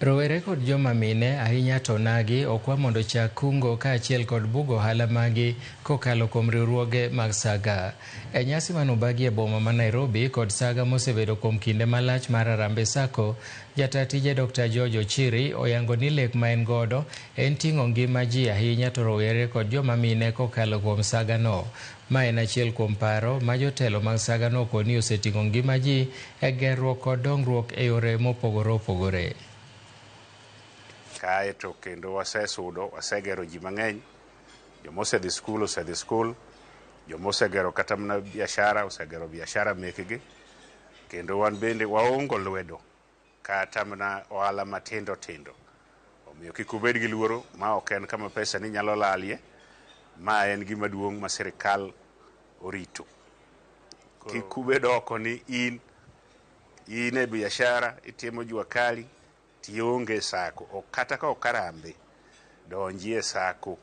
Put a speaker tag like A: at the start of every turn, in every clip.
A: Rowere kod joma mine ahinya to nagi okwa mondo ochak kungo kaachiel kod bugo ohala magi kokalo kuom riwruoge mag saga. E nyasi manobagi e boma ma Nairobi kod saga mosebedo kuom kinde malach mar Harambee Sacco, jataa tije Dr. George Ochiri oyango ni lek ma en godo en ting'o ngima ji ahinya to rowere kod joma mine kokalo kuom saga no. Ma en achiel kuom paro ma jotelo mag saga no okoni oseting'o ngima ji e gerruok kod dongruok e yore mopogore opogore.
B: Kae to kendo wasesudo, wasegero ji mang'eny. Joma osedhi skul osedhi skul, joma osegero kata mana biashara osegero biashara mekgi, kendo wan bende waongo lwedo kata mana ohala matindo tindo. Omiyo kik ubed gi luoro, ma ok en kama pesa ni nyalo lalie, ma en gima duong' ma sirikal orito. Kik ubed oko ni in e biashara itimo jua kali tionge sako, ok kata ka ok Harambee, donjie sako,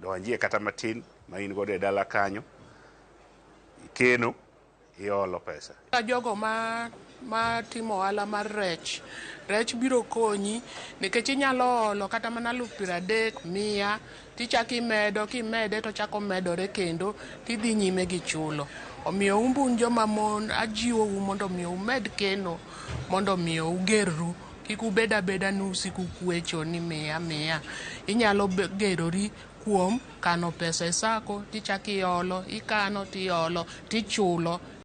B: donjie kata matin ma in godo e dala kanyo, ikeno, iolo pesa.
C: Jogo ma timo ohala mar rech, rech biro konyi nikech inyalo olo kata mana 30,000, 100, tichako imedo, kimede to chako medore kendo tidhi nyime gi chulo. Omiyo umbun joma mon ajiwou mondo omiyo umed keno mondo omiyo ugerru. Kik ubed abeda ni usiko kwecho ni miya miya. Inyalo gerori kuom kano pesa e sako, tichako iolo, ikano tiolo, tichulo.